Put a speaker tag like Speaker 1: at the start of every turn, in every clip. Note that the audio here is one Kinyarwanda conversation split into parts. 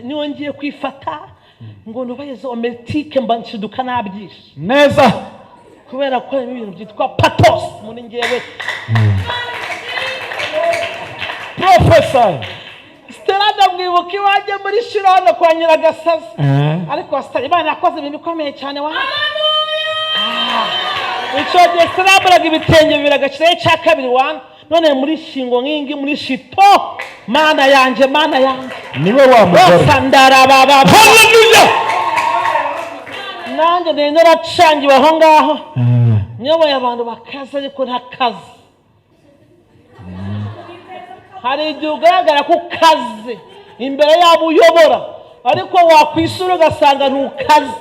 Speaker 1: Niyo ngiye kwifata ngo nubahirize homélétique, mba nshiduka nabyishe
Speaker 2: neza,
Speaker 1: kubera ko harimo ibintu byitwa pathos muri ngewe.
Speaker 2: Prophesy.
Speaker 1: Stella ndamwibuka iwanjye muri Shiro hano kwa Nyiragasazi. Ariko Stella, Imana yakoze ibintu bikomeye cyane wa. Icyo gihe Stella yambaraga ibitenge bibiri, agashyiraho icya kabiri wana. None muri shingo nk'ingi muri shito, Mana yanjye, Mana yanjye!
Speaker 2: Niwe wa mugore.
Speaker 1: Bose ndarababa.
Speaker 2: Haleluya.
Speaker 1: Nanjye nari naracangiwe aho ngaho, nyoboye abantu bakaze ariko ntakaze. Hari igihe ugaragara ko ukaze imbere yabo uyobora, ariko wakwisura ugasanga ntukaze.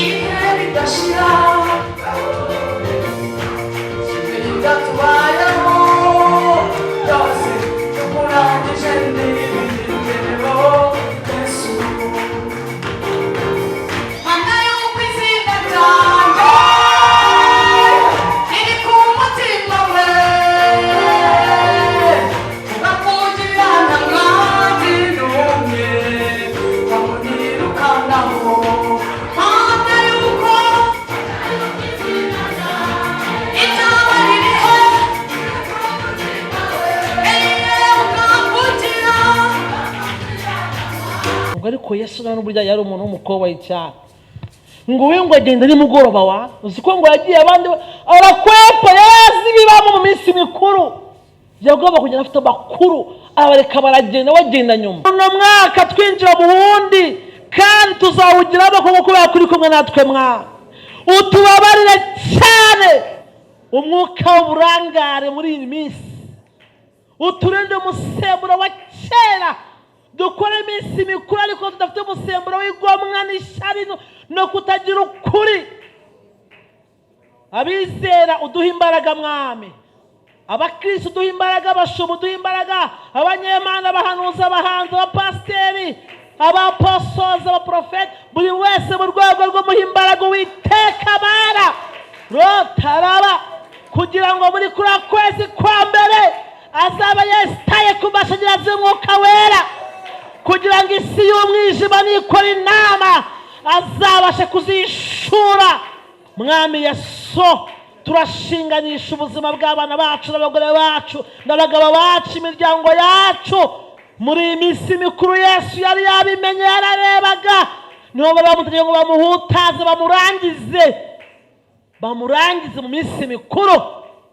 Speaker 3: Ibihe bidashira, ibyo tubayemo byose tukurangije n'ibigero Yesu. Mana y'uko izina ryanjye riri ku mutima we, ugakugira nta mwandi n'umwe bamunirukanaho. Mana y'uko ibyaba ririho ukavugira.
Speaker 1: Ubwo ariko Yesu nawe n'uburyo yari umuntu w'umukobwa cyane, ngo we ngo agenda nimugoroba wa. Uzi ko ngo yagiye abandi arakwepa, yari azi ibibamo mu minsi mikuru, yagomba kugenda afite amakuru, abareka baragenda, bagenda nyuma. Uno mwaka twinjira mu wundi kandi tuzawugiramo kuko kubera kuri kumwe natwe mwa. Utubabarire cyane umwuka w'uburangare muri iyi minsi, uturinde umusemburo wa kera. Dukore iminsi mikuru ariko tudafite umusemburo w'igomwa n'ishyari no kutagira ukuri. Abizera uduha imbaraga, Mwami. Abakristo uduha imbaraga, abashumba uduha imbaraga, abanyemana, abahanuzi, abahanzi, abapasiteri, abaposozi, abaprofeti, buri wese mu rwego rwo muha imbaraga. Uwiteka bara rotaraba kugira ngo muri kuriya kwezi kwa mbere azaba yesitaye ku mashanyarazi y'Umwuka Wera, kugira ngo isi y'umwijima nikora inama azabashe kuzishura. Mwami Yesu, turashinganisha ubuzima bw'abana bacu n'abagore bacu n'abagabo bacu, imiryango yacu muri iyi minsi mikuru. Yesu yari yabimenye, yararebaga. Nibo bari bamutegeye ngo bamuhutaze, bamurangize, bamurangize mu minsi mikuru.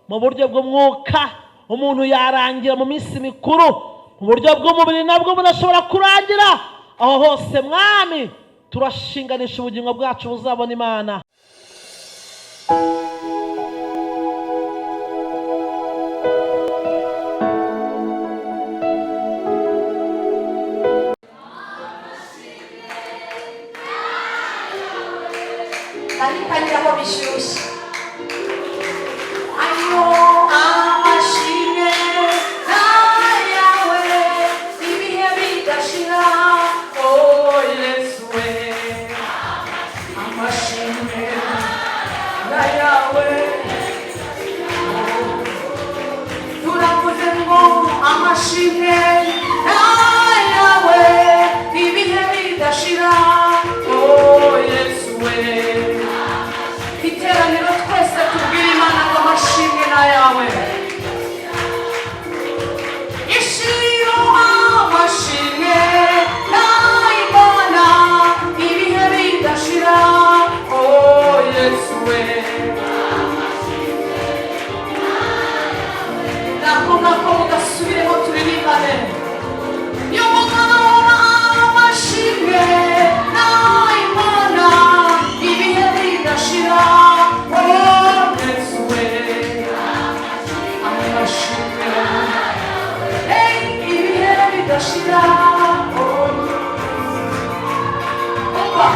Speaker 1: Mu buryo bw'umwuka umuntu yarangira mu minsi mikuru, mu buryo bw'umubiri nabwo umuntu ashobora kurangira aho hose. Mwami, turashinganisha ubugingo bwacu buzabona Imana.
Speaker 3: Ndahitanyiraho bishyushye ayo amashimwe n'ayawe ibihe bidashira. Oh Yesu we, amashimwe n'ayawe. Turavuze ngo amashimwe n'ayawe ibihe bidashira. Oh Yesu we, iteraniro twese tubwire Imana ngo amashimwe n'ayawe. Ishiro amashimwe n'ay'Imana ibihe bidashira. Oh Yesu we, nako ngako mugasubiremo turirimbane y'umugabo. Amashimwe n'ay'Imana ibihe bidashira. Oh Yesu we, amashimwe, hey, ibihe bidashira. Oh. Umva,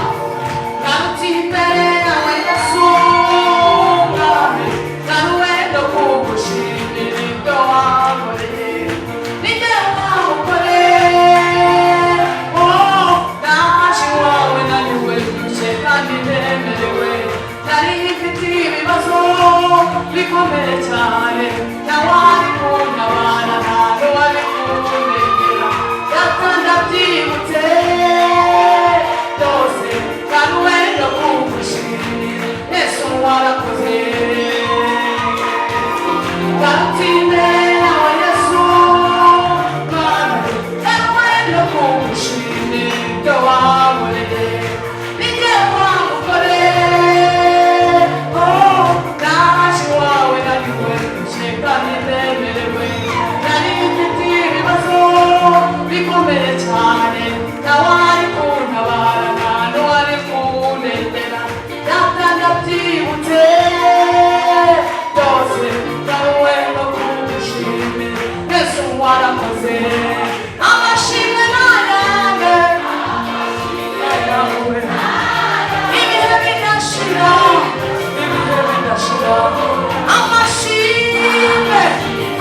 Speaker 3: ngarutse imbere yawe. Ibibazo bikomeye cyane, ntawari kuntabara, ntawe wari kundengera. Data, ndabyibutse byose, kandi wenda kugushimira. Yesu, warakoze. Garutse imbere yawe, Yesu Mwami, kandi wenda kugushimira ibyo wankoreye. Nijye wa mugore, oh, naje iwawe naniwe, kandi ndemerewe. Nari mfite ibibazo bikomeye cyane, ntawari kuntabara, nta n'uwari kundengera. Data, ndabyibutse byose, nawe no kugushimira. Yesu, warakoze. Amashimwe n'ayange ayawe, ibihe bidashira, ibihe bidashira. Amashimwe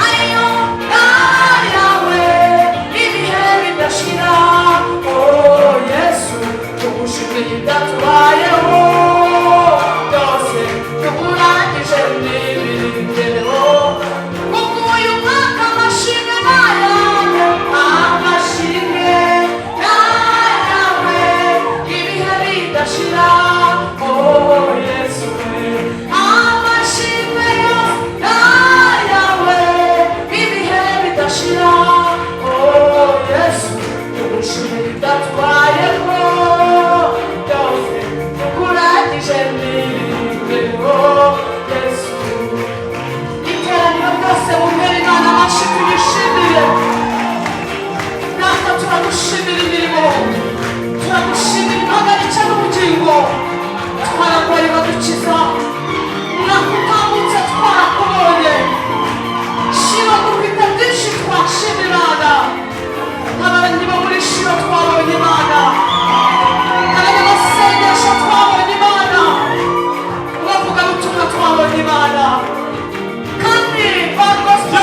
Speaker 3: ayo ayawe, ibihe bidashira. Oh Yesu, tugushimiye ibyatubayeho byose, tukurangije n'ibirindiro. Kuko uyu mwaka amashimwe n'ayawe, amashimwe n'ayawe, ibihe bidashira. Oh Yesu we, amashimwe n'ayawe, ibihe bidashira. Oh Yesu, tugushimira ibyatubayeho byose, tukurangije n'ibirindiro. Yesu, iteraniro ryose mumere Imana amashyi, tuyishimire. Natwe turagushimira imirimo, turagushimira impagarike n'ubugingo. Twararwaye badukiza, umwaka utambutse twarakubonye. Shira, dufite byinshi twashima Imana. Abarangi bo muri Shiro twabonye Imana, abanyamasengesho twabonye Imana, abavugabutumwa twabonye Imana. Kandi bagoswe,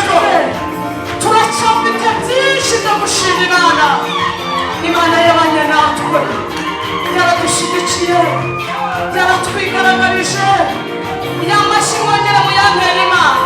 Speaker 3: turacyafite byinshi byo gushima Imana. Imana yabanye natwe, yaradushyigikiye, yaratwigaragarije. Yamashyi mwongere muyampere Imana.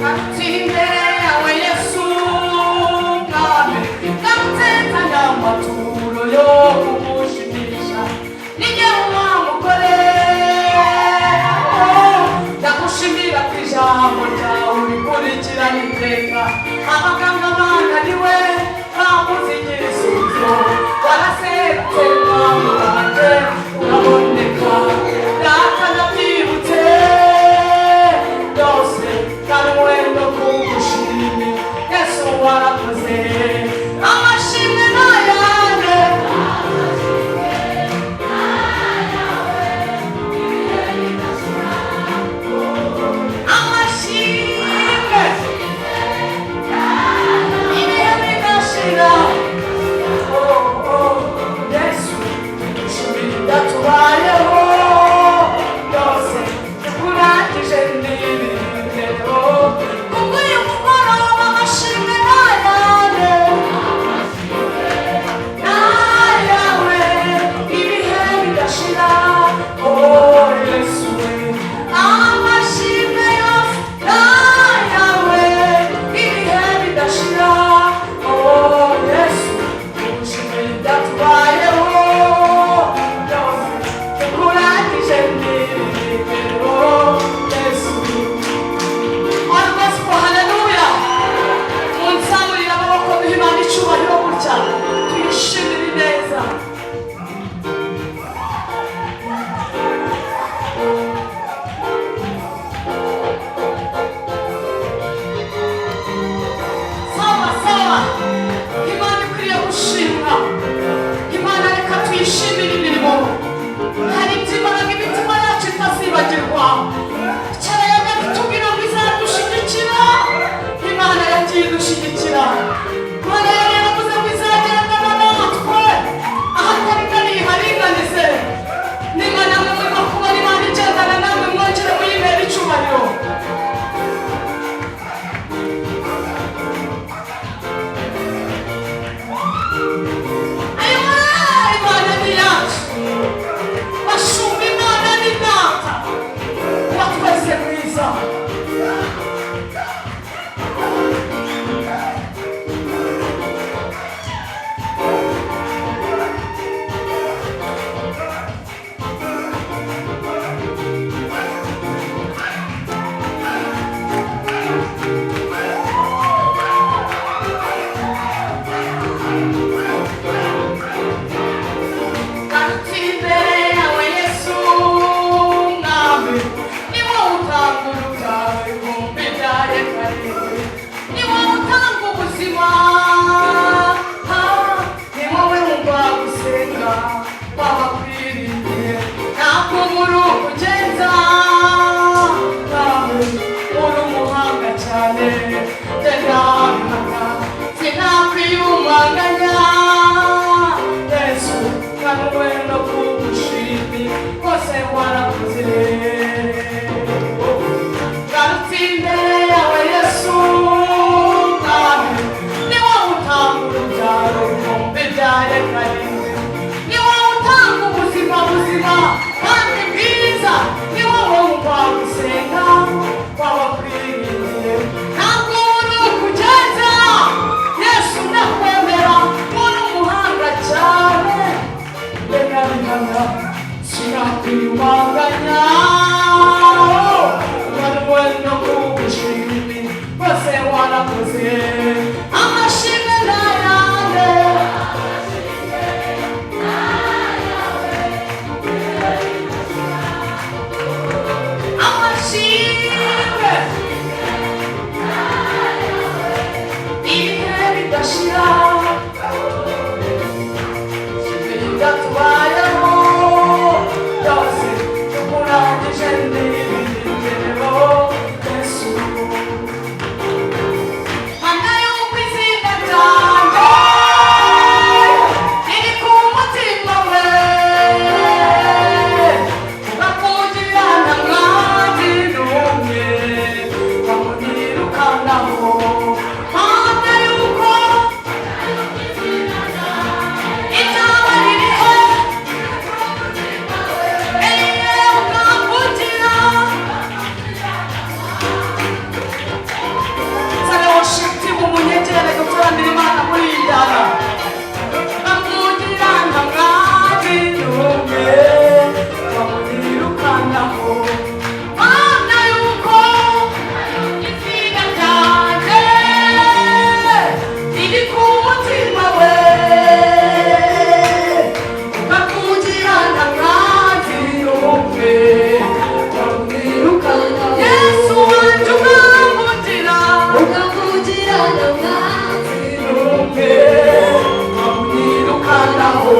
Speaker 3: Garutse imbere yawe, Yesu Mwami, garutse nzanye amaturo yo kugushimisha. Nijye wa mugore, oh, ndagushimira ku ijambo ryawe rikurikirana iteka. Abaganga bananiwe, babuze igisubizo, waraserutse Mwami wanjye, uraboneka. Data, ndabyibutse byose, kandi wenda kugushimira. Yesu, warakoze. Amashimwe n'ayanjye. Amashimwe, ibihe bidashira. Oh, oh, Yesu, tugushimira ibyatubayeho byose, tukurangije n'ibirindiro. Kuko uyu mugoroba amashimwe n'ayawe, n'ayawe, ibihe bidashira. Oh Yesu we, amashimwe yose n'ayawe, ibihe bidashira. Oh Yesu, tugushimira ibyatubayeho byose, tukurangije n'ibirindiro. Yesu. All gospel, hallelujah. Munzamurire amaboko, duhe Imana icyubahiro gutya, tuyishimire ineza. Sawa sawa, Imana ikwiriye gushimwa. Imana, reka tuyishimire imirimo. Hari iby'imbaraga imitima yacu itazibagirwa. Kera yajyaga itubwira ngo izadushyigikira, Imana yagiye idushyigikira. Rwose warakoze. Amashimwe n'ayawe. Amashimwe. Ibihe bidashira. Ibyatubayeho byose tukurangije n'ibigero Yesu. Mana y'uko izina ryanjye riri ku mutima we, bakugirana mwami n'umwe, bamunirukanaho. Mana y'uko itaba ririho, eee ukamvugira. Sare worship team munyegere gutaramira Imana muri iyi njyana. Bamugirana mwami n'umwe, bamunirukanaho. Mana y'uko izina ryanjye riri ku mutima we, bakugirana mwami n'umwe, bamunirukanaho. Yesu wanjye ukamvugira. N'umwe, bamunirukanaho.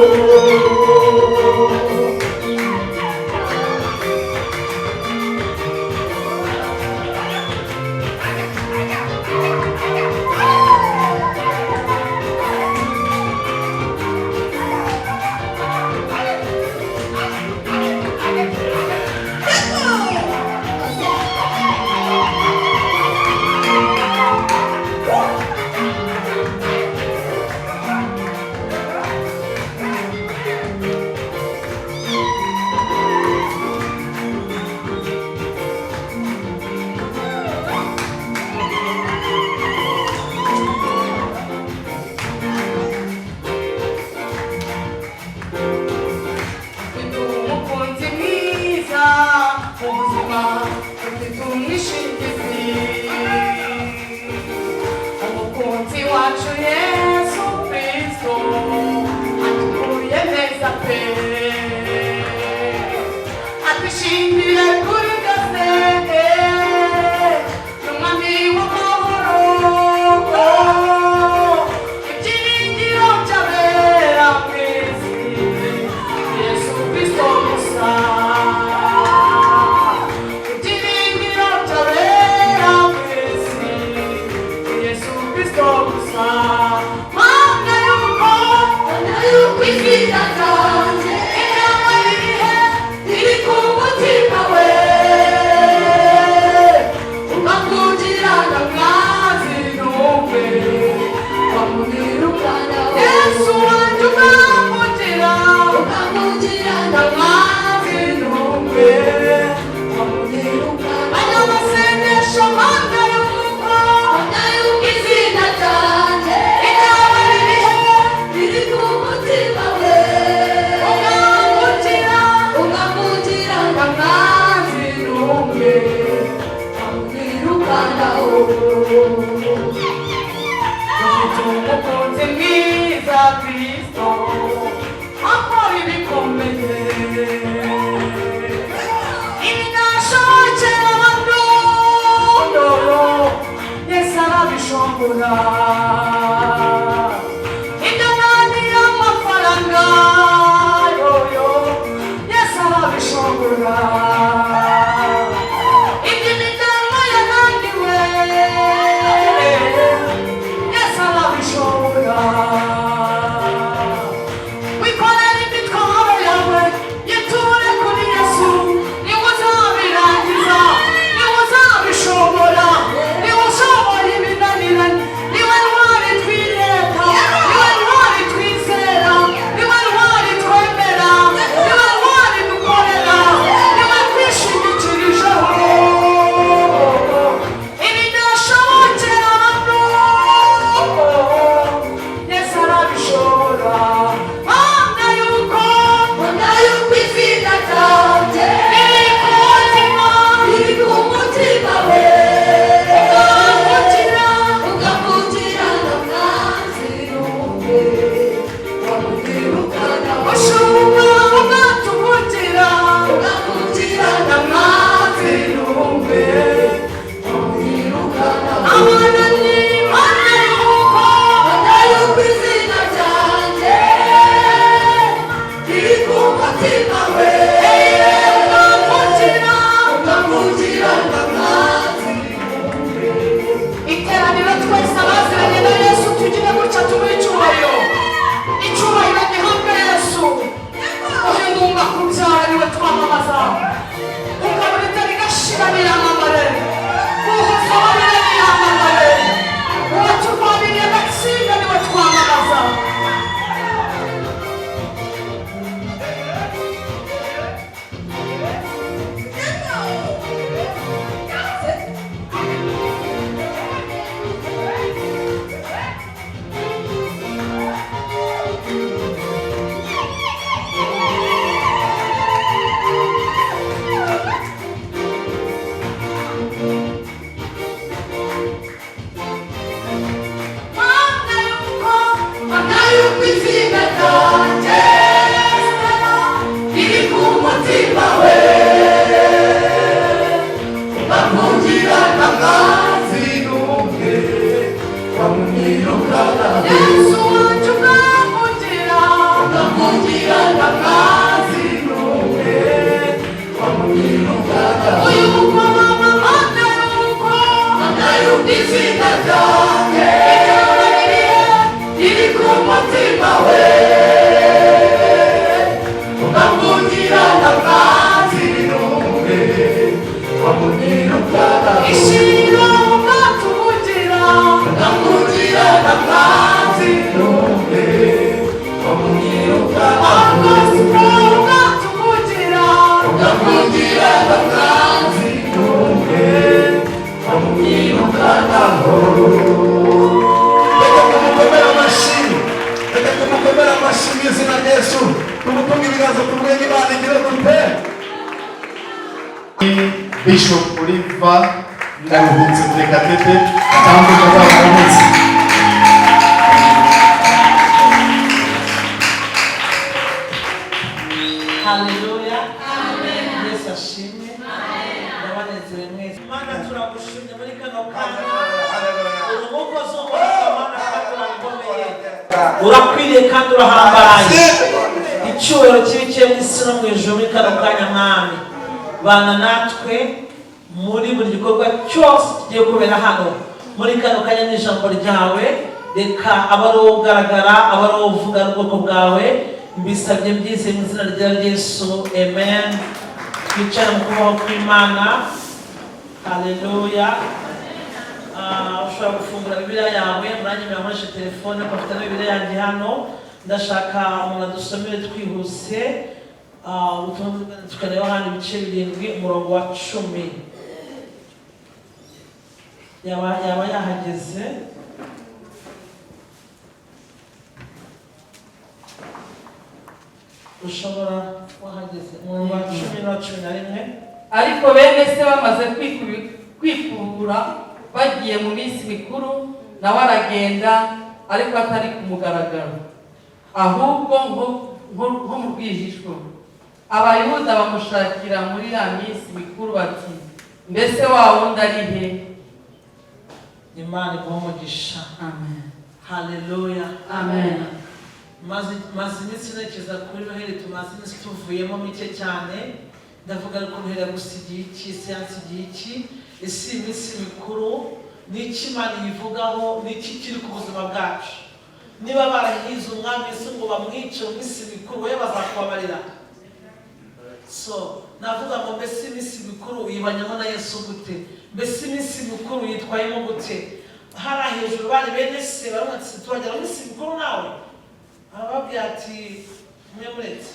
Speaker 3: Mfite umukunzi mwiza mu buzima, mfite umwishingizi. Umukunzi wacu Yesu Kristo atukuye neza pe. Atwishingiye kuri byose, ni umwami w'amahoro. Ibyiringiro by'abera mu isi, Yesu Kristo gusa. Ibyiringiro by'abera mu isi, Yesu Kristo gusa. Mana y'uko
Speaker 4: Izina ryanjye
Speaker 3: inama y'ibihe
Speaker 4: riri ku mutima we,
Speaker 3: bakugirana mwazi n'umwe,
Speaker 4: bamunirukanaho.
Speaker 3: Yesu wanjye ukamvugira.
Speaker 4: Ukamugirana
Speaker 3: Mwazi n'umwe,
Speaker 4: bamunirukanaho.
Speaker 3: Anyamasengesho mana y'uko
Speaker 4: Mana y'uko izina ryanjye
Speaker 3: inama y'ibihe
Speaker 4: riri ku mutima we,
Speaker 3: ukamvugira.
Speaker 4: ukamugirana
Speaker 3: Mwazi n'umwe,
Speaker 4: bamunirukanaho.
Speaker 3: Dufite umukunzi mwiza Kristo akora ibikomeye. Ibidashobokera abantu, Yesu arabishobora. Ibyo naniye amafaranga, yoyo, Yesu arabishobora. Ibyo imiryango yananiwe, Yesu arabishobora. Wikorere imitwaro yawe, yiture kuri Yesu, niwe uzabirangiza, niwe uzabishobora, niwe ushoboye ibinaniranye, niwe ntwari. Yesu wacu ukamvugira, ukamvugira nta mwanzi n'umwe. Uyu mukobwa mpamya yuko, mpamya yuko izina ryanjye riri ku mutima we, ukamvugira nta mwanzi n'umwe. Ishiro ukatuvugira, ukamvugira nta mwanzi n'umwe. Augustin ukatuvugira, ukamvugira nta mwanzi n'umwe.
Speaker 5: Reka tumukomere amashyi, reka tumukomere amashyi mu izina rya Yesu, tumutunge ibiganza, tuvuge ngo Imana igire gute.
Speaker 6: Bishop Oliver Ndaruhutse Murekatete atambuka azamuramutse.
Speaker 1: Haleluya! Yesu ashimwe! Ndabanezerewe mwese. Mana, turagushimye muri kano kanya. Uri umukozi w'umuhanga, Mana, kandi urakomeye, urakwiriye kandi urahambaye. Icyubahiro kibe mu isi no mu ijuru muri kano kanya. Mwami, bana natwe muri buri gikorwa cyose kigiye kubera hano muri kano kanya. N'ijambo ryawe, reka abe ari wowe ugaragara, abe ari wowe uvuga n'ubwoko bwawe. Mbisabye mbyizeye mu izina rya Yesu, amen. Twicare mu kubaho kw'Imana. Haleluya! Ushobora gufungura Bibiliya yawe. Muranyemerera nkoreshe telefone kuko mfite na Bibiliya yanjye hano. Ndashaka umuntu adusomere twihuse ubutumwa bwanditswe na Yohana, ibice 7, umurongo wa 10. Yaba yahageze. Ushobora wahageze, umurongo wa 10 na 11.
Speaker 3: Ariko bene se bamaze kwikubura bagiye mu minsi mikuru, nawe aragenda, ariko atari ku mugaragaro, ahubwo nko mu rwihishwa. Abayuda bamushakira muri ya minsi mikuru bati: "Mbese wa wundi ari he?"
Speaker 1: Imana iguhe umugisha.
Speaker 3: Amen.
Speaker 1: Haleluya!
Speaker 3: Amen.
Speaker 1: Maze iminsi ntekereza kuri Noheli tumaze iminsi tuvuyemo mike cyane. Ndavuga ariko Noheli yagusigiye iki? Ese yansigiye iki? Ese iyi minsi mikuru ni iki Imana iyivugaho? Ni iki kiri ku buzima bwacu? Niba barahize Umwami Yesu ngo bamwice mu minsi mikuru, wowe bazakubabarira? So navuga ngo mbese iminsi mikuru uyibanyemo na Yesu gute? Mbese iminsi mikuru yitwayemo gute? Hariya hejuru bari bene se, baravuga ati: "Turagera mu minsi mikuru nawe?" Arababwira ati: "Mwe muretse."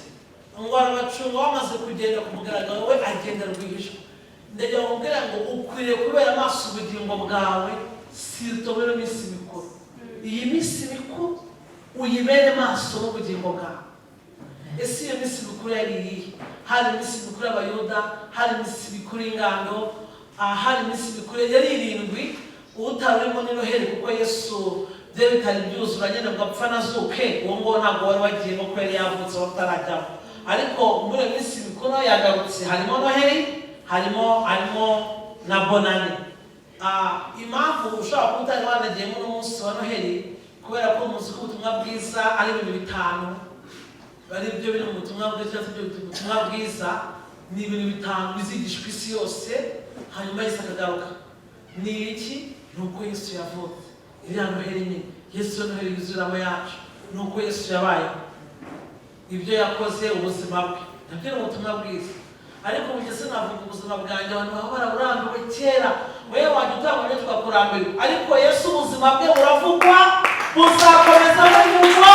Speaker 1: Ngo arabacunga bamaze kugenda ku mugaragaro, we agenda rwihishwa. Ndagira ngo mbwira ngo ukwiriye kubera amaso ubugingo bwawe, surtout muri ino minsi mikuru. Iyi minsi mikuru uyibere maso n'ubugingo bwawe. Ese iyo minsi mikuru yari iyihe? Hari iminsi mikuru y'Abayuda, hari iminsi mikuru y'ingando, hari iminsi mikuru yari irindwi. Utarurimo ni Noheli, kuko Yesu bye bitari byuzura nyine ngo apfa anazuke. Uwo nguwo ntabwo wari wagiyemo ko yari yavutse batarajyamo. Ariko muri iyo minsi mikuru nayo yagarutse, harimo Noheli, harimo na Bonane. Impamvu ushobora kuba utari wanagiyemo n'umunsi wa Noheli, kubera ko umunsi w'ubutumwa bwiza ari ibintu bitanu, ari byo biri mu butumwa bwiza, cyangwa se ibyo butumwa bwiza ni ibintu bitanu bizigishwa isi yose hanyuma Yesu akagaruka. Ni iki? Ni uko Yesu yavutse, iriya Noheli nyine. Yesu, Noheli yuzuramo yacu, ni uko Yesu yabayeho, ibyo yakoze, ubuzima bwe, nabyo ni ubutumwa bwiza. Ariko bugeze navuga ubuzima bwanjye, abantu baba baraburambiwe kera. Wowe wajya utanga ibyo tukakurambirwa, ariko Yesu ubuzima bwe buravugwa, buzakomeza buvugwa.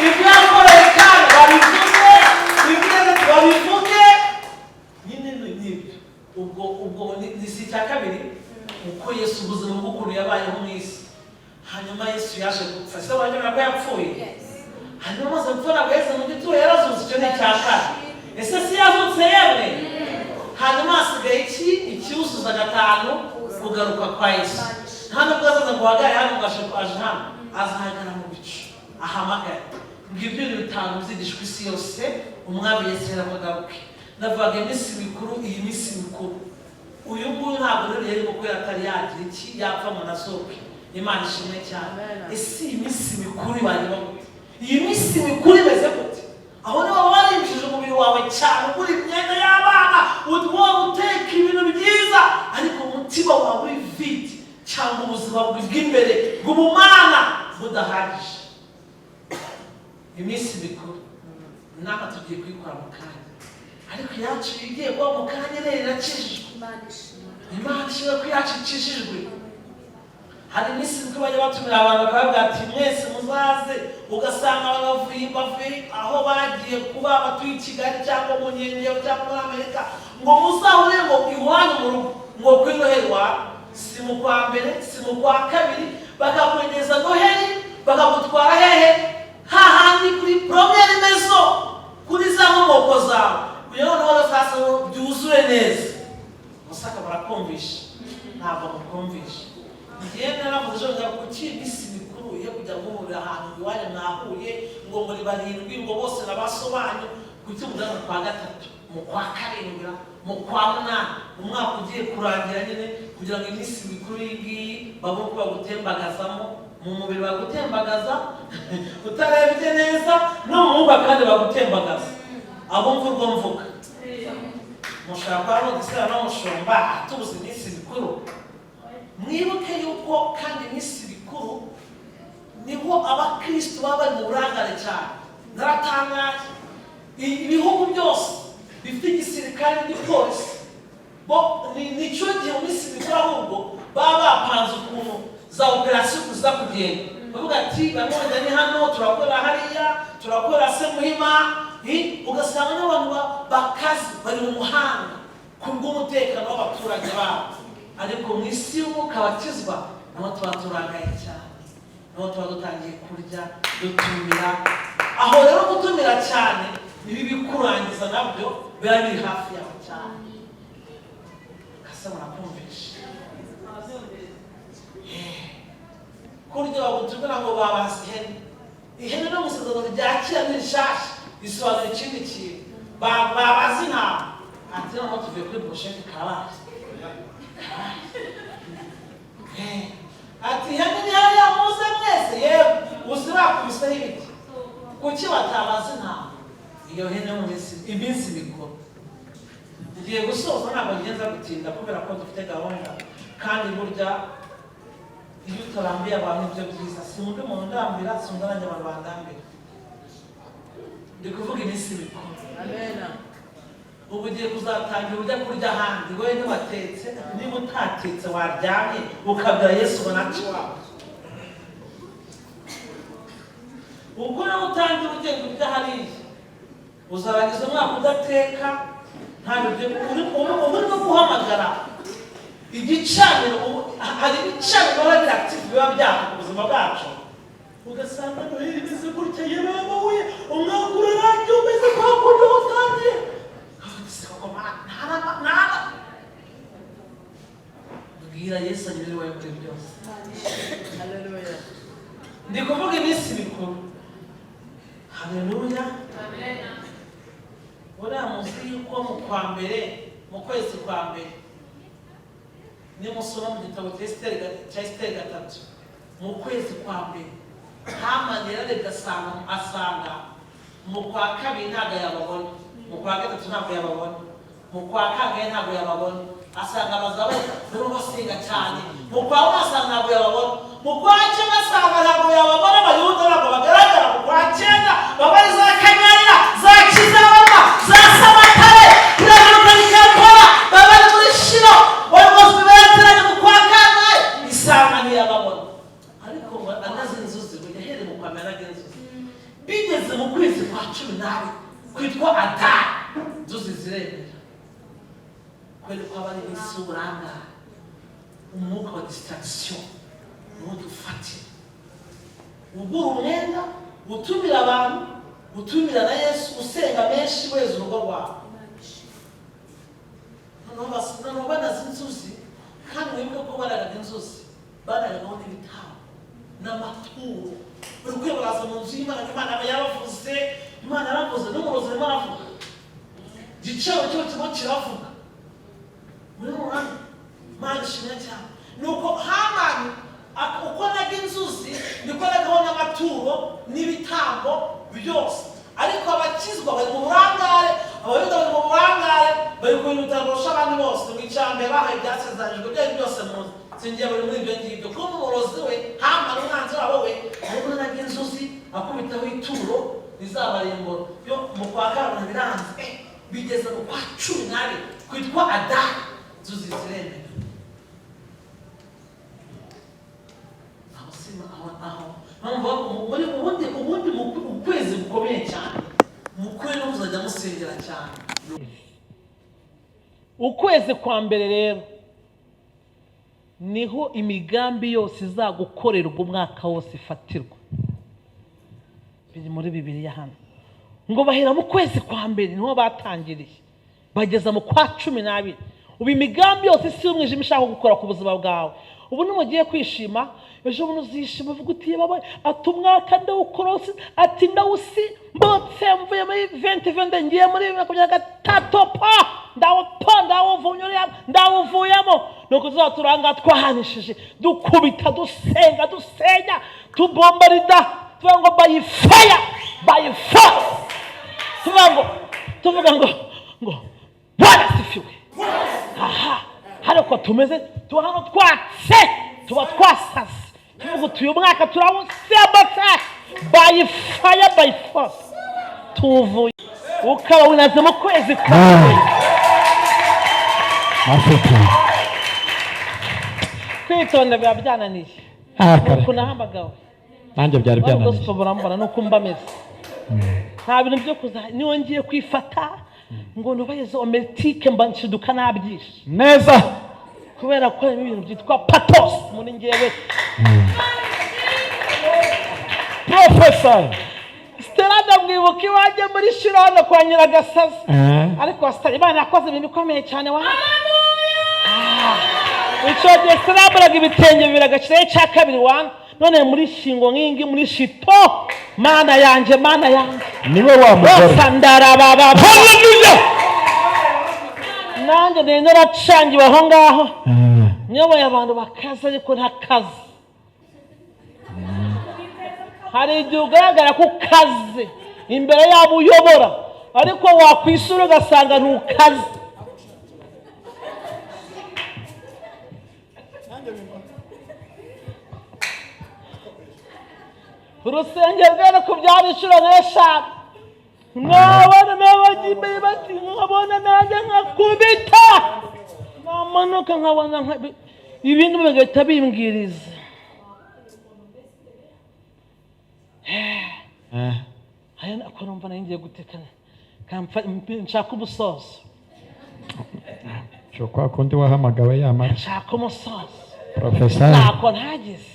Speaker 1: Ibyo yakoreye kandi babivuge, ibyo babivuge nyine ni ibyo. Ubwo ni si icya kabiri, uko Yesu ubuzima bw'ukuntu yabayeho mu isi. Hanyuma Yesu yaje gupfa. Ese wanyemera ko yapfuye? Hanyuma amaze gupfa, ntabwo yaheze mu gituro, yarazutse. Icyo ni icya kane. Ese si yazutse yemwe? Hanyuma hasigaye iki? Ikiwuzuza gatanu, kugaruka kwa Yesu. Nta nubwo azaza ngo uhagarare hano ngo aje hano, azahagarara mu bicu ahamagare. Ngibyo ibintu bitanu bizigishwa isi yose Umwami Yesu yarakagaruke. Ndavuga iminsi mikuru, iyi minsi mikuru. Uyu nguyu ntabwo rero yari kuko atari yagira iki, yapfa ngo nasohoke. Imana ishimwe cyane. Ese iyi minsi mikuru ibayeho gute? Iyi minsi mikuru imeze gute? Aho niba warinjije umubiri wawe cyane, ugura imyenda y'abana, wowe uteka ibintu byiza, ariko umutima wawe uri vide, cyangwa ubuzima bw'imbere bw'ubumana budahagije. Iminsi mikuru inama tugiye kuyikora mu kanya, ariko iyacu igiye kuba mu kanya rero irakijijwe. Imana ishimwe ko iyacu ikijijwe. Hari iminsi mikuru bajya batumira abantu, bakavuga ati mwese muzaze, ugasanga abantu bavuye aho bagiye kuba, batuye i Kigali cyangwa mu nkengero cyangwa muri Amerika, ngo muzahure ngo iwanyu mu rugo, ngo kuri Noheli iwanyu. Si mu kwa mbere, si mu kwa kabiri, bakakwegeza Noheli, bakagutwara hehe? Hahandi kuri première maison, kuri za nkomoko zawe, kugira ngo noneho sasa byuzure neza. Musaka barakumvisha, ntabwo mukumvisha. Njyewe naravuze ejo ngo kuki iminsi mikuru yo kujya guhurira ahantu iwanyu mwahuye, ngo muri barindwi, ngo bose na baso banyu, kuki mujya mu kwa gatatu, mu kwa karindwi, mu kwa munani, umwaka ugiye kurangira nyine, kugira ngo iminsi mikuru iyi ngiyi babone uko bagutembagazamo mu mubiri, bagutembagaza utarebye neza, no mu mwuka kandi bagutembagaza. Abumva urwo mvuga, mushobora kuba mugisera n'umushumba atubuza iminsi mikuru. Mwibuke yuko kandi iminsi mikuru niho abakristo baba bari mu burangare cyane. Naratangaye, ibihugu byose bifite igisirikare n'igipolisi bo nicyo gihe mu minsi mikuru ahubwo baba bapanze ukuntu za operasiyo ziza kugenda, bavuga ati bamwe wenda ni hano turakora, hariya turakora, se muhima. Ugasanga n'abantu bakazi bari mu muhanda ku bw'umutekano w'abaturage babo. Ariko mu isi y'umwuka bakizwa niho tuba turangaye cyane, niho tuba dutangiye kurya, dutumira. Aho rero gutumira cyane nibi bikurangiza, nabyo biba biri hafi yawe cyane. Kase murakumvisha kurya bagutumira ngo babaze ihene. Ihene no mu isezerano rya kera ni rishasha, risobanura ikindi kintu. Babaze intama, ati noneho tuvuye kuri brochette, karabaye karabaye. Ati ihene ni hariya, muze mwese. Yewe, uzi bakubiseho ibiti, kuki batabaze intama? Iyo hene mu iminsi mikuru. Ngiye gusoza, ntabwo ngenza gutinda kubera ko dufite gahunda. Kandi burya iyo utarambiye abantu ibyo byiza, sinkunda umuntu ndambira, sinkunda nanjye abantu bandambira. Ndi kuvuga iminsi mikuru. Ubu ugiye kuzatangira ujya kurya ahandi, wowe ntiwatetse. Niba utatetse waryamye, ukabwira Yesu ngo nace iwawe. Ubwo nawe utangira ugenda urya hariya, uzarangiza umwaka udateka, nta biryo. Uba urimo guhamagara igicaniro. Hari ibicaniro biba biri active, biba byaka ku buzima bwacu, ugasanga Noheli imeze gutya, yewe we, umwaka urarangiye umeze kwa kundi utangiye. Bwira Yesu anyure iwawe muri byose. Ndi kuvuga iminsi mikuru. Haleluya! Buriya muzi yuko mu kwa mbere, mu kwezi kwa mbere, nimusoma mu gitabo cya Esiteri 3, mu kwezi kwa mbere Hamani yararebye asanga mu kwa kabiri ntabwo yababona, mu kwa gatatu ntabwo yababona, mu kwa kangahe ntabwo yababona. Asanga abagabo barimo basenga cyane. Mu kwa munani asanga ntabwo yababona, mu kwa cyenda asanga ntabwo yababona. Abayuda ntabwo bagaragara mu kwa cyenda, baba ari za Kanyarira, za Kizabama, za Samatare, Kiranuka Kampala, baba bari muri Shilo, abayobozi bateranye mu kwa kangahe, isanga ntiyababona. Ariko ngo anaze inzuzi, ngo yahereye mu kwa mbere anaga inzuzi, bigeze mu kwezi kwa 12 kwitwa Adari, inzuzi ziremera. Kubera ko aba ari iminsi y'uburangare, umwuka wa distraction niwo dufatira, ugura umwenda, utumira abantu, utumira na Yesu, usenga menshi, weza urugo rwawe. Noneho banaze inzuzi. Kandi wibuke ko baragaga inzuzi, baragagaho n'ibitambo n'amaturo. Buri kwe baraza mu nzu y'Imana. Imana aba yaravuze, Imana yaravuze, n'umurozi arimo aravuga, igiciro cyo kirimo kiravuga muri ruhame. Imana ishimwe cyane. Nuko Hamani Uko naga inzuzi niko nagaho n'amaturo n'ibitambo byose. Ariko abakizwa bari mu burangare, Abayuda bari mu burangare, bari ku bintu bitarusha abandi bose. Ngo icya mbere bahaye ibyasezeranyijwe byari byose muzi, singiye bari muri ibyo ngibyo. Kuba umurozi we Hamani, umwanzi wabo we, arimo naga inzuzi akubitaho ituro rizabarimbura. Yo mu kwa karindwi biranze, bigeze mu kwa 12 kwitwa Adari, inzuzi ziremera. Aho sima aho aho mpamvu muri ubundi mu ukwezi gukomeye cyane, mu kwezi no muzajya musengera cyane. Ukwezi kwa mbere rero niho imigambi yose izagukorerwa umwaka wose ifatirwa. Biri muri Bibiliya hano ngo bahera mu kwezi kwa mbere, niho batangiriye, bageza mu kwa 12. Ubu imigambi yose isi y'umwijima ishaka gukora ku buzima bwawe, ubu nimugiye kwishima, ejo bundi uzishima uvuga uti: "Baba," ati, "umwaka ndawukorose," ati, "ndawusi mbotse, mvuye muri 2020 ngiye muri 2023, pa ndawupa ndawuvumye uriya ndawuvuyemo." Nuko tuzaba turanga twahanishije, dukubita, dusenga, dusenya, tubombarida, tuvuga ngo by fire, by force, tuvuga ngo Bwana asifiwe. Aha ariko tumeze tuba hano twatse, tuba twasase, tuvuga uti: "Uyu mwaka turawusimbutse by fire, by force, tuvuye." Ukaba winaze mu kwezi kwawe.
Speaker 2: Afite.
Speaker 1: Kwitonda biba byananiye.
Speaker 2: Ah, kare.
Speaker 1: Nuko nahamagawe.
Speaker 2: Nanjye byari
Speaker 1: Wari
Speaker 2: byananiye.
Speaker 1: Gospel murambona nuko mba meze, nta bintu byo kuza niyo ngiye kwifata ngo nubahirize homélitique, mba nshiduka nabyishe.
Speaker 2: Neza.
Speaker 1: Kubera ko harimo ibintu byitwa pathos muri ngewe.
Speaker 2: Prophesy.
Speaker 1: Stella ndamwibuka iwanjye muri Shiro hano kwa Nyiragasazi. Ariko Stella, Imana yakoze ibintu bikomeye cyane wa. Icyo gihe Stella yambaraga ibitenge bibiri, agashyiraho icya kabiri wa. None muri shingo nk'ingi muri shito, Mana yanjye, Mana yanjye.
Speaker 2: Niwe wa mugore.
Speaker 1: Bose ndarababa.
Speaker 2: Haleluya.
Speaker 1: Nanjye nari naracangiwe aho ngaho, nyoboye abantu bakaze ariko ntakaze. Hari igihe ugaragara ko ukaze imbere yabo uyobora, ariko wakwisura ugasanga ntukaze. Urusengero rwari kubyara inshuro nk'eshanu, mwabona n'abajya imbere bati nkabona nanjye nkakubita, namanuka nkabona ibintu bigahita bimbwiriza. Aya nako numva nari ngiye guteka nshaka umusozo.
Speaker 2: Cyo kwa kundi wahamagawe yamara.
Speaker 1: Nshaka umusozo.
Speaker 2: Prophesy.
Speaker 1: Ntako ntagize.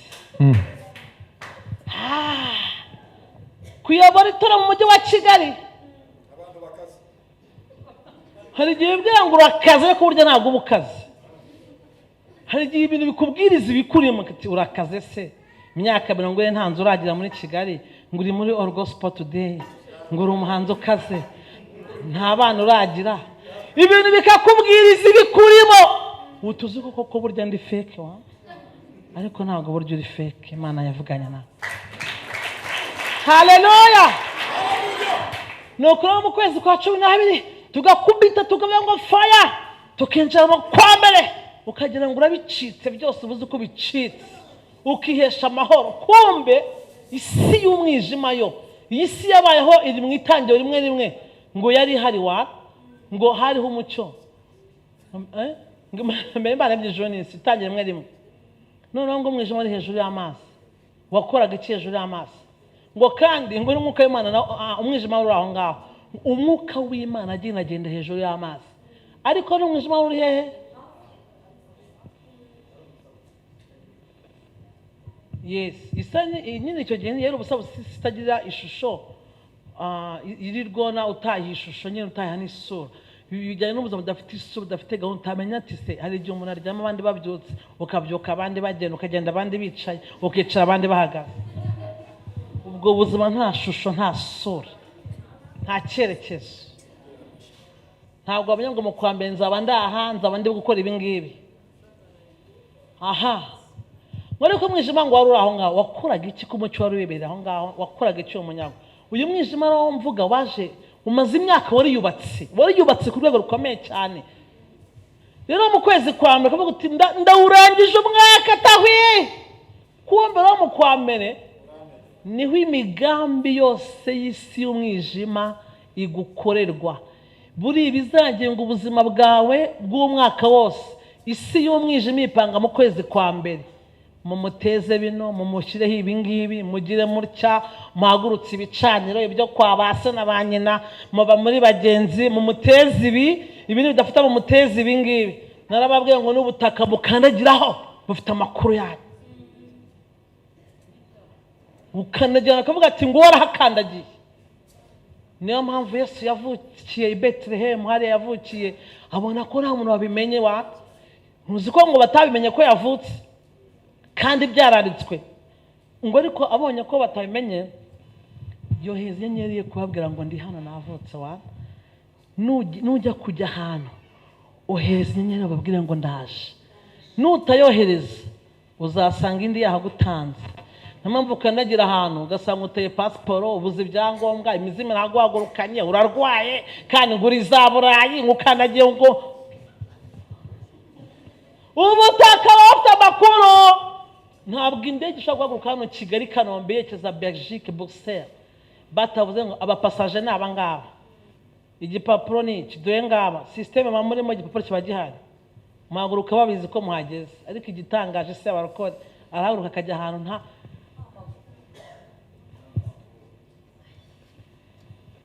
Speaker 1: Kuyobora itora mu mujyi wa Kigali, hari igihe wibwira ngo urakaze, ariko burya ntabwo uba ukaze. Hari igihe ibintu bikubwiriza ibikurimo ati: "Urakaze se, imyaka 40 nta nzu uragira muri Kigali, ngo uri muri All Gospel Today, ngo uri umuhanzi ukaze, nta bana uragira." Ibintu bikakubwiriza ibikurimo. Ubu tuzi ko koko burya ndi fake wa, ariko ntabwo burya uri fake. Imana yavuganye nawe. Haleluya! Ni ukuri, mu kwezi kwa 12 tugakubita, tukavuga ngo fire, tukinjira mu kwa mbere, ukagira ngo urabicitse byose, ubuze uko bicitse, ukihesha amahoro. Kumbe isi y'umwijima yo, iyi si yabayeho iri mu itangiro rimwe rimwe, ngo yari ihari wa, ngo hariho umucyo. Ngo mbere Imana yabyijoro n'isi, itangira rimwe rimwe. Noneho ngo umwijima wari hejuru y'amazi, wakoraga iki hejuru y'amazi? Ngo kandi ngo n'umwuka w'Imana umwijima wari uri aho ngaho, umwuka w'Imana agenda agenda hejuru y'amazi. Ariko n'umwijima wari uri hehe? Yes, isa nyine icyo gihe yari ubusa itagira ishusho, iri rwona utayiha ishusho nyine, utayiha n'isura. Ibi bijyanye n'ubuzima budafite isura, budafite gahunda, utamenya ati se. Hari igihe umuntu aryama abandi babyutse, ukabyuka abandi bagenda, ukagenda abandi bicaye, ukicara abandi bahagaze. Ubwo buzima nta shusho, nta sura, nta cyerekezo. Ntabwo wamenya ngo mu kwa mbere nzaba ndaha, nzaba ndi gukora ibi ngibi. Aha Ngo ariko umwijima ngo wari uri aho ngaho wakoraga iki? Ko umucyo wari wibereye aho ngaho wakoraga iki uwo munyago? Uyu mwijima rero mvuga waje umaze imyaka, wariyubatse ku rwego rukomeye cyane. Rero mu kwezi kwa mbere ukavuga uti ndawurangije umwaka tahwi. Kumbe rero mu kwa mbere niho imigambi yose y'isi y'umwijima igukorerwa. Buri bizagenga ubuzima bwawe bw'umwaka wose, isi y'umwijima ipanga mu kwezi kwa mbere. Mumuteze bino, mumushyireho ibi ngibi, mugire mutya, muhagurutse ibicaniro, ibyo kwa ba se na ba nyina, muba muri bagenzi, mumuteze ibi, ibintu bidafite, mumuteze ibi ngibi. Narababwiye ngo n'ubutaka mukandagiraho bufite amakuru yanyu. Ukandagira akavuga ati ngo warahakandagiye. Niyo mpamvu Yesu yavukiye i Betelehemu, hariya yavukiye, abona ko nta muntu wabimenye. Wa ntuzi ko ngo batabimenye ko yavutse kandi byararitswe? Ngo ariko abonye ko batabimenye, yohereza inyenyeri ye kubabwira ngo ndi hano navutse. Wa nujya kujya ahantu, ohereza inyenyeri bababwire ngo ndaje. Nutayohereza uzasanga indi yahagutanze. Niyo mpamvu ukandagira ahantu ugasanga uteye pasiporo, ubuze ibyangombwa, imizimu iraguhagurukanye, urarwaye kandi ngo uri za Burayi, ngo ukandagiye ngo ubutaka buba bufite amakuru. Ntabwo indege ishobora guhaguruka hano Kigali, Kanombe, yerekeza Belgique, Bruxelles, batavuze ngo abapasaje ni aba ngaba, igipapuro ni iki, dore ngaba. Système muba murimo, igipapuro kiba gihari, muhaguruka babizi ko muhageze. Ariko igitangaje se, abarokore arahaguruka akajya ahantu nta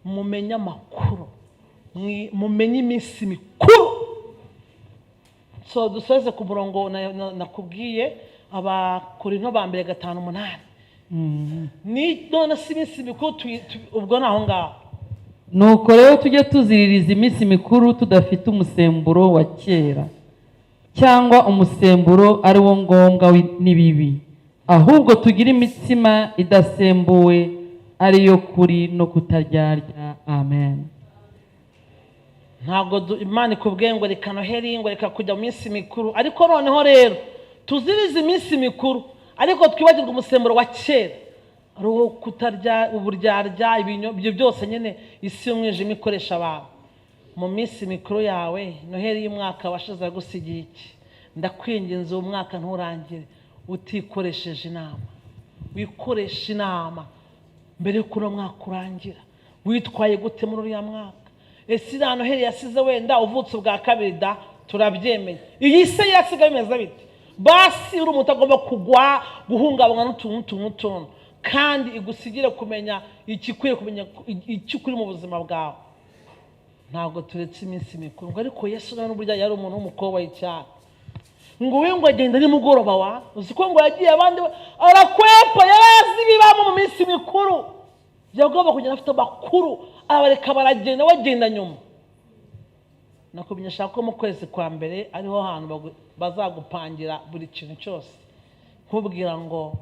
Speaker 1: mumenye amakuru, mumenye iminsi mikuru. So dusoze ku murongo nakubwiye, Abakorinto ba mbere 5:8. Ni none si iminsi mikuru ubwo ni aho ngaho.
Speaker 3: Nuko rero tujye tuziririza iminsi mikuru tudafite umusemburo wa kera, cyangwa umusemburo ari wo ngombwa n'ibibi, ahubwo tugire imitsima idasembuwe, ariyo kuri no kutaryarya. Amen.
Speaker 1: Ntabwo Imana ikubwiye ngo reka Noheli, ngo reka kujya mu minsi mikuru. Ariko noneho rero tuzirize iminsi mikuru, ariko twibagirwe umusemburo wa kera, ari uwo kutarya, uburyarya, ibyo byose nyine isi y'umwijima ikoresha abantu mu minsi mikuru yawe. Noheli y'umwaka washize yagusigiye iki? Ndakwinginze, uwo mwaka nturangire utikoresheje inama. Wikoresha inama mbere y'uko uno mwaka urangira. Witwaye gute muri uriya mwaka? Ese iriya Noheli yasize wenda uvutse ubwa kabiri da, turabyemeye, iyi se yasigaye bimeze bite? Basi uri umuntu utagomba kugwa, guhungabanywa n'utuntu n'utuntu n'utuntu, kandi igusigire kumenya ikikwiye, kumenya icyo ukuri mu buzima bwawe. Ntabwo turetse iminsi mikuru ngo, ariko Yesu nawe n'uburyo yari umuntu w'umukobwa cyane, ngo we ngo agenda nimugoroba. Wa uzi ko ngo yagiye abandi arakwepa, yari azi ibibamo mu minsi mikuru, yagomba kugenda afite amakuru, abareka baragenda, bagenda nyuma. Nakumenyesha ko mu kwezi kwa mbere ariho hantu bazagupangira buri kintu cyose. Nkubwira ngo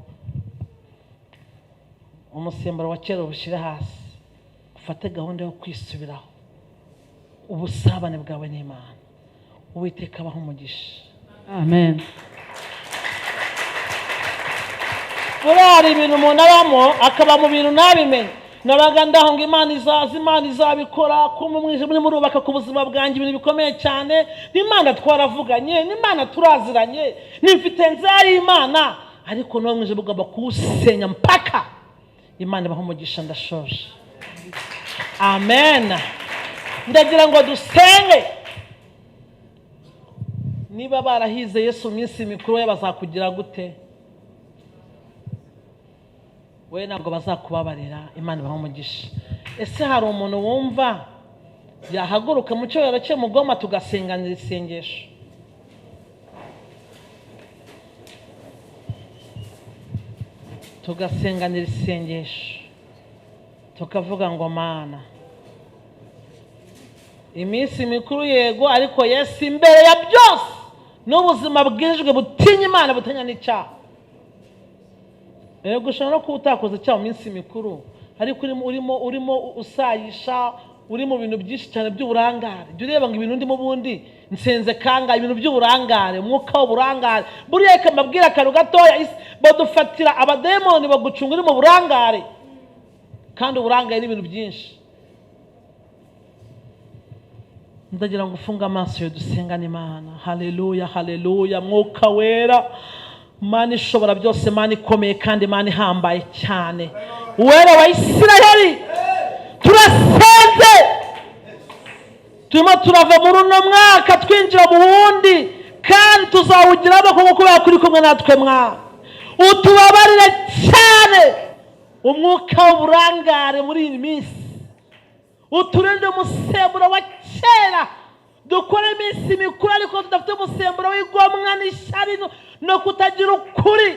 Speaker 1: umusemburo wa kera ubushyire hasi, ufate gahunda yo kwisubiraho, ubusabane bwawe n'Imana. Uwiteka abaho umugisha.
Speaker 3: Amen.
Speaker 1: Buriya hari ibintu umuntu abamo, akaba mu bintu ntabimenye. Nabaga ndaho ngo Imana izaza, Imana izabikora, kumva umwijima urimo urubaka ku buzima bwanjye ibintu bikomeye cyane. N'Imana twaravuganye, n'Imana turaziranye, nimfite nzari y'Imana, ariko n'uwo mwijima ugomba kuwusenya mpaka. Imana ibaha umugisha. Ndashoje. Amen. Ndagira ngo dusenge. Niba barahize Yesu mu minsi mikuru, we bazakugira gute? We ntabwo bazakubabarira. Imana ibaha umugisha. Ese hari umuntu wumva yahaguruka mu cyubahiro cye mugoma, tugasenganira isengesho? Tugasenganira isengesho, tukavuga ngo Mana, iminsi mikuru yego, ariko Yesu imbere ya byose, n'ubuzima bwijwe butinya Imana, butinya n'icyaha. Yego, ushobora no kuba utakoze icyaha mu minsi mikuru, ariko urimo usayisha, uri mu bintu byinshi cyane by'uburangare. Jya ureba ngo ibintu ndimo ubundi Nsenze kangahe? Ibintu by'uburangare, umwuka w'uburangare. Buriya reka mbabwire akantu gatoya, badufatira abademoni bagucunga uri mu burangare, kandi uburangare ni ibintu byinshi. Ndagira ngo ufunge amaso yo dusengane Imana. Haleluya, haleluya. Mwuka wera, Mana ishobora byose, Mana ikomeye kandi Mana ihambaye cyane, Uwera wa Isiraheli, turasenze. Turimo turava muri uno mwaka twinjira mu wundi, kandi tuzawugiramo kuko kubera kuri kumwe natwe. Mwa utubabarire cyane umwuka w'uburangare muri iyi minsi, uturinde umusemburo wa kera. Dukore iminsi mikuru ariko tudafite umusemburo w'igomwa n'ishyari no kutagira ukuri.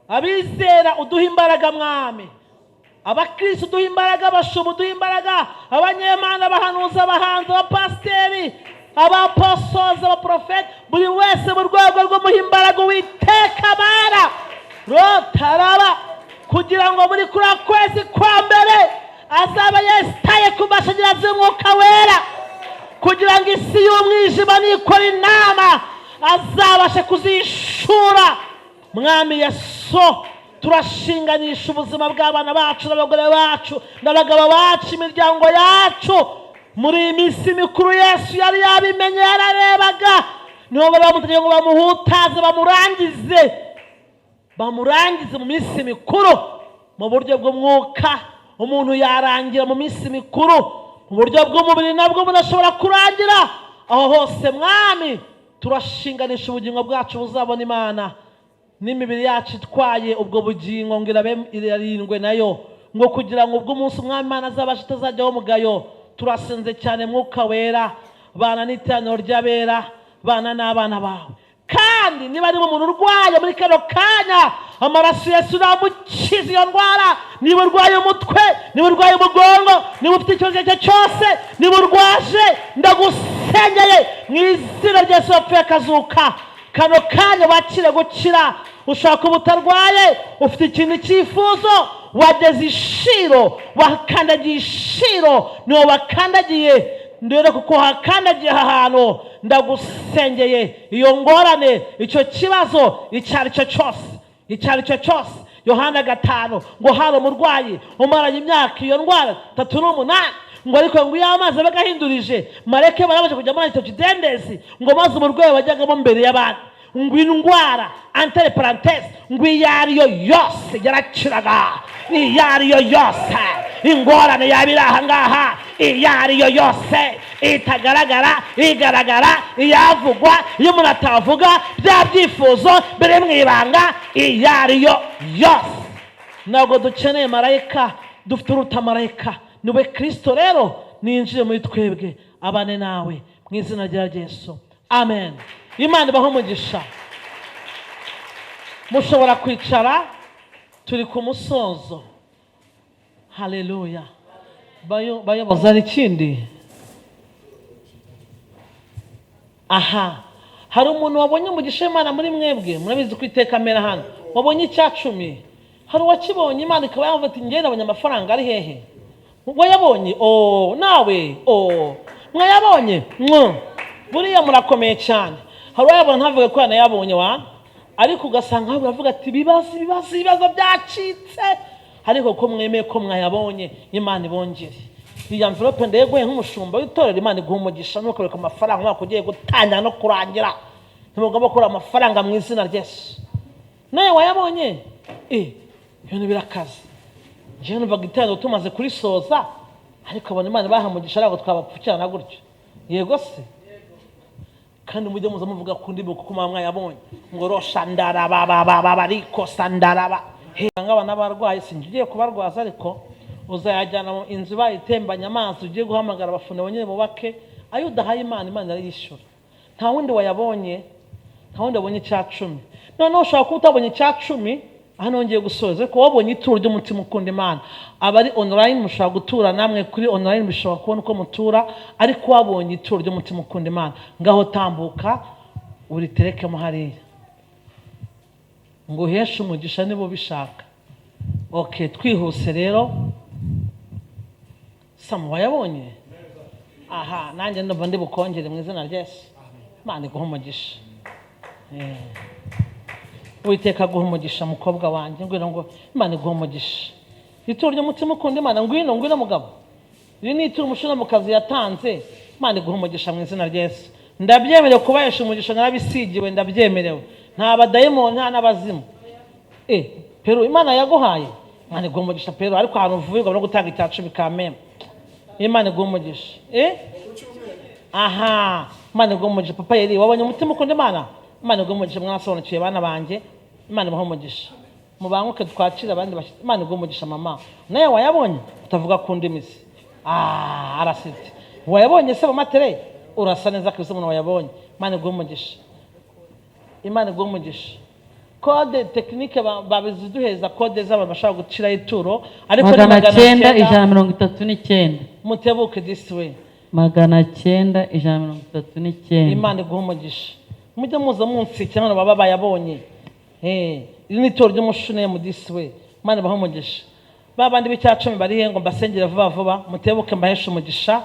Speaker 1: Abizera uduhe imbaraga Mwami, abakristo uduhe imbaraga, abashumba uduhe imbaraga, abanyemana, abahanuzi, abahanzi, abapasiteri, abaposoza, abaprofeti, buri wese mu rwego rwo muha imbaraga Uwiteka Mana rotaraba, kugira ngo muri kuriya kwezi kwa mbere azaba yesitaye ku mashanyarazi y'umwuka wera, kugira ngo isi y'umwijima nikora inama azabashe kuzishura. Mwami Yesu, turashinganisha ubuzima bw'abana bacu n'abagore bacu n'abagabo bacu, imiryango yacu muri iyi minsi mikuru. Yesu yari yabimenye, yararebaga, nibo bari bamutegeye ngo bamuhutaze, bamurangize mu minsi mikuru. Mu buryo bw'umwuka umuntu yarangira mu minsi mikuru, mu buryo bw'umubiri nabwo umuntu ashobora kurangira. Aho hose Mwami turashinganisha ubugingo bwacu buzabona Imana, n'imibiri yacu itwaye ubwo bugingo ngo irabe irarindwe nayo, ngo kugira ngo ubwo umunsi Umwami Imana azabashe itazajyaho umugayo. Turasenze cyane Mwuka wera, bana n'iteraniro ry'abera, bana n'abana bawe. Kandi niba ari umuntu urwaye muri kano kanya, amaraso Yesu namukiza iyo ndwara. Niba urwaye umutwe, niba urwaye umugongo, niba ufite ikibazo icyo ari cyo cyose, niba urwaje, ndagusengeye mu izina rya Yesu wapfuye akazuka, kano kanya wakire gukira. Ushobora kuba utarwaye, ufite ikintu cyifuzo, wageze ishiro, wakandagiye ishiro, niwo wakandagiye ndere kuko hakandagiye aha hantu. Ndagusengeye iyo ngorane, icyo kibazo icyo ari cyo cyose, icyo ari cyo cyose. Yohana 5 ngo hari umurwayi umaranye imyaka iyo ndwara 38, ngo ariko ngo iyo amazi abaga ahindurije mareke barabasha kujya muri icyo kidendezi, ngo maze umurwayi wajyagamo mbere y'abandi, ngo indwara entre parenthèse ngo iyo ariyo yose yarakiraga, iyo ariyo yose, ingorane yaba iri aha ngaha, iyo ariyo yose itagaragara igaragara, iyavugwa, iyo umuntu atavuga, bya byifuzo biri mu ibanga, iyo ariyo yose. Ntabwo dukeneye marayika, dufite uruta marayika, niwe Kristo. Rero ninjire muri twebwe, abane nawe mu izina rya Yesu, amen. Imana ibahe umugisha. Mushobora kwicara, turi ku musozo. Haleluya. Bayobozi, hari ikindi? Aha hari umuntu wabonye umugisha w'Imana muri mwebwe? Murabizi ko iteka amera hano. Wabonye icya 10? Hari uwakibonye Imana ikaba yavuga ati njye nabonye amafaranga, ari hehe? Wayabonye? Oh, nawe oh, mwayabonye? Buriya murakomeye cyane. Hari uwayabona ntavuge ko yanayabonye wa, ariko ugasanga ahubwo aravuga ati ibibazo, ibibazo, ibibazo byacitse. Ariko ko mwemeye ko mwayabonye, Imana ibongere. Iyi envelope ndeguye nk'umushumba w'itorero, Imana iguha umugisha. Ntukoreke amafaranga umwaka ugiye gutangira no kurangira, ntimugomba kubura amafaranga mu izina rya Yesu. Nawe wayabonye? Ibintu birakaze. Njyewe numvaga iteraniro tumaze kurisoza, ariko abona Imana ibaha umugisha, ntabwo twabapfukirana gutyo. Yego se? Kandi mujye muza muvuga ku ndimi kuko muba mwayabonye, ngo rosha ndaraba ba ba ba bariko sandaraba. Hanga abana barwaye, sinjye ugiye kubarwaza, ariko uzayajyana mu inzu bayitembanye amazi, ugiye guhamagara abafune bonyine bubake. Ayo udahaye Imana, Imana irayishyura. Nta wundi wayabonye, nta wundi wabonye icya 10. Noneho ushobora kuba utabonye icya 10, hano ngiye gusoza, ariko wabonye ituro ry'umutima ukunda Imana. Abari online mushobora gutura namwe kuri online, bishobora kubona uko mutura, ariko wabonye ituro ry'umutima ukunda Imana, ngaho tambuka uriterekemo hariya, ngo uheshe umugisha niba ubishaka. Okay, twihuse rero. Samu wayabonye? Aha nanjye ndumva ndi bukongere mu izina rya Yesu. Imana iguhe umugisha. Uwiteka aguhe umugisha, mukobwa wanjye. Ngwino, ngo Imana iguhe umugisha. Ituro ry'umutima ukunda Imana. Ngwino, ngwino mugabo. Iri ni ituro umushunamukazi yatanze. Imana iguhe umugisha mu izina rya Yesu. Ndabyemerewe kubahesha umugisha, narabisigiwe, ndabyemerewe. Nta badayimoni, nta n'abazimu. Pero Imana yaguhaye, Imana iguhe umugisha. Pero ariko ahantu uvuye ugomba no gutanga 10% ka meme. Imana iguhe umugisha. Aha, Imana iguhe umugisha. Papa Yeri, wabonye umutima ukunda Imana. Imana iguhe umugisha. Mwasobanukiwe, bana banjye. Imana ibahe umugisha. Mubanguke twakire abandi bashyitsi. Imana iguhe umugisha. Mama, nawe wayabonye utavuga ku ndimi se? Ah, arasetse. Wayabonye se, mama Tere? Urasa neza kabisa, umuntu wayabonye. Imana iguhe umugisha, Imana iguhe umugisha. Code technique babiziduheza, code z'abantu bashobora guciraho ituro, ariko ni
Speaker 3: 939.
Speaker 1: Mutebuke this way.
Speaker 3: 939.
Speaker 1: Imana iguhe umugisha. Mujye muza munsikira hano baba bayabonye. Iri ni ituro ry'umushunemu this way. Imana ibahe umugisha. Ba bandi b'10% bari he ngo mbasengere vuba vuba? Mutebuke mbaheshe umugisha.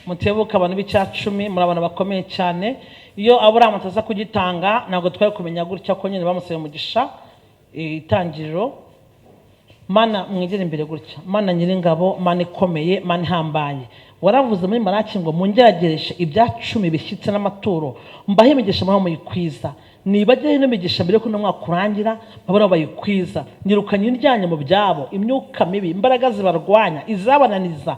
Speaker 1: Mutebuke abantu b'10%, muri abantu bakomeye cyane. Iyo Aburahamu ataza kugitanga, ntabwo twari kumenya gutya ko nyine bamusabye umugisha. Itangiriro. Mana, mwegere imbere gutya. Mana nyiringabo, Mana ikomeye, Mana ihambaye, waravuze muri Maraki ngo mungeragereshe 10% bishyitse n'amaturo, mbahe imigisha muraho muyikwiza. Nibageho ino migisha mbere yuko uno mwaka urangira, babona bayikwiza. Nirukanye indyanya mu byabo, imyuka mibi, imbaraga zibarwanya, izabananiza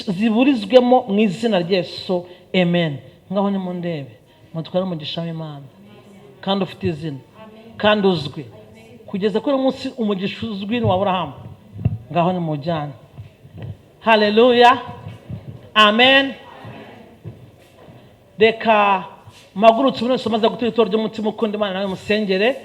Speaker 1: ziburizwemo mu izina rya Yesu, amen. Ngaho nimundebe, mutware umugisha w'Imana, kandi ufite izina, kandi uzwi kugeza kuri uyu munsi. Umugisha uzwi ni uwa Aburahamu. Ngaho nimujyane. Haleluya, amen. Reka mpagurutse umuntu wese umaze gutura ituro ry'umutima ukunda Imana, nawe musengere.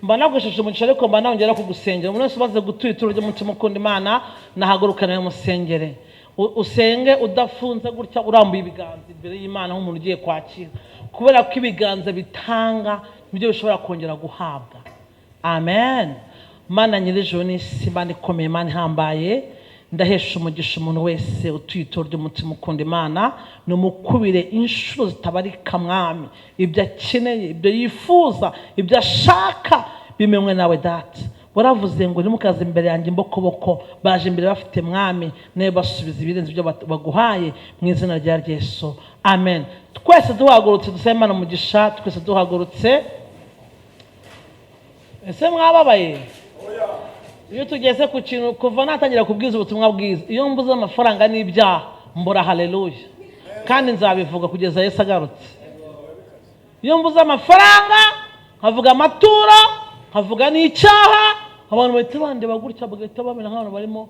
Speaker 1: Mba nagushije umugisha, ariko mba nongera kugusengera. Umuntu wese umaze gutura ituro ry'umutima ukunda Imana, nahaguruka nawe musengere. Usenge udafunze gutya, urambuye ibiganza imbere y'Imana nk'umuntu ugiye kwakira, kubera ko ibiganza bitanga nibyo bishobora kongera guhabwa. Amen. Mana nyir'ijuru n'isi, Mana ikomeye, Mana ihambaye, ndahesha umugisha umuntu wese utuye ituro ry'umutima ukunda Imana. Nimukubire inshuro zitabarika, Mwami. Ibyo akeneye, ibyo yifuza, ibyo ashaka bimenywe nawe, Data. Waravuze ngo ntimukaze imbere yanjye imbokoboko. Baje imbere bafite, Mwami, nawe basubiza ibirenze ibyo baguhaye mu izina rya Yesu, amen. Twese duhagurutse dusabe Imana umugisha. Twese duhagurutse. Ese mwababaye? Iyo tugeze ku kintu, kuva natangira kubwiza ubutumwa bwiza, iyo mbuze amafaranga n'ibyaha, mbura haleluya, kandi nzabivuga kugeza Yesu agarutse. Iyo mbuze amafaranga, nkavuga amaturo, nkavuga n'icyaha, abantu bahita bandeba gutya, bagahita bamera nk'abantu barimo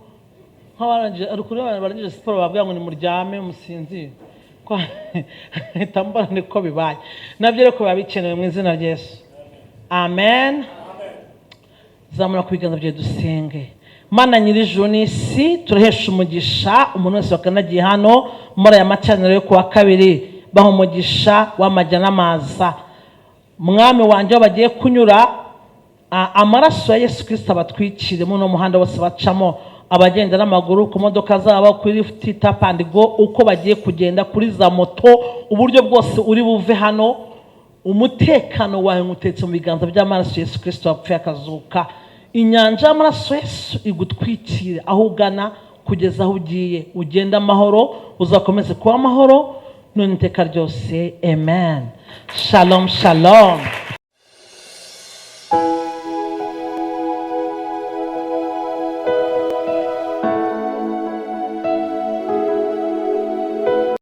Speaker 1: nk'abarangije. Ari kuri abantu barangije siporo, bababwira ngo nimuryame musinzire. Mpita mbona niko bibaye nabyo, ariko biba bikenewe mu izina rya Yesu, amen. Zamura ku biganza byawe dusenge. Mana nyir'ijuru n'isi, turahesha umugisha umuntu wese wakanagiye hano muri aya materaniro yo kuwa kabiri. Baha umugisha w'amajya n'amaza, Mwami wanjye. Aho bagiye kunyura, amaraso ya Yesu Kirisito abatwikire muri uno muhanda wose bacamo, abagenda n'amaguru, ku modoka zabo, kuri lifuti, tap and go, uko bagiye kugenda kuri za moto, uburyo bwose uri buve hano, umutekano wawe ngutetse mu biganza by'amaraso Yesu Kirisito wapfuye akazuka. Inyanja y'amaraso Yesu igutwikire aho ugana kugeza aho ugiye. Ugenda amahoro, uzakomeze kuba amahoro none iteka ryose, amen. Shalom, shalom.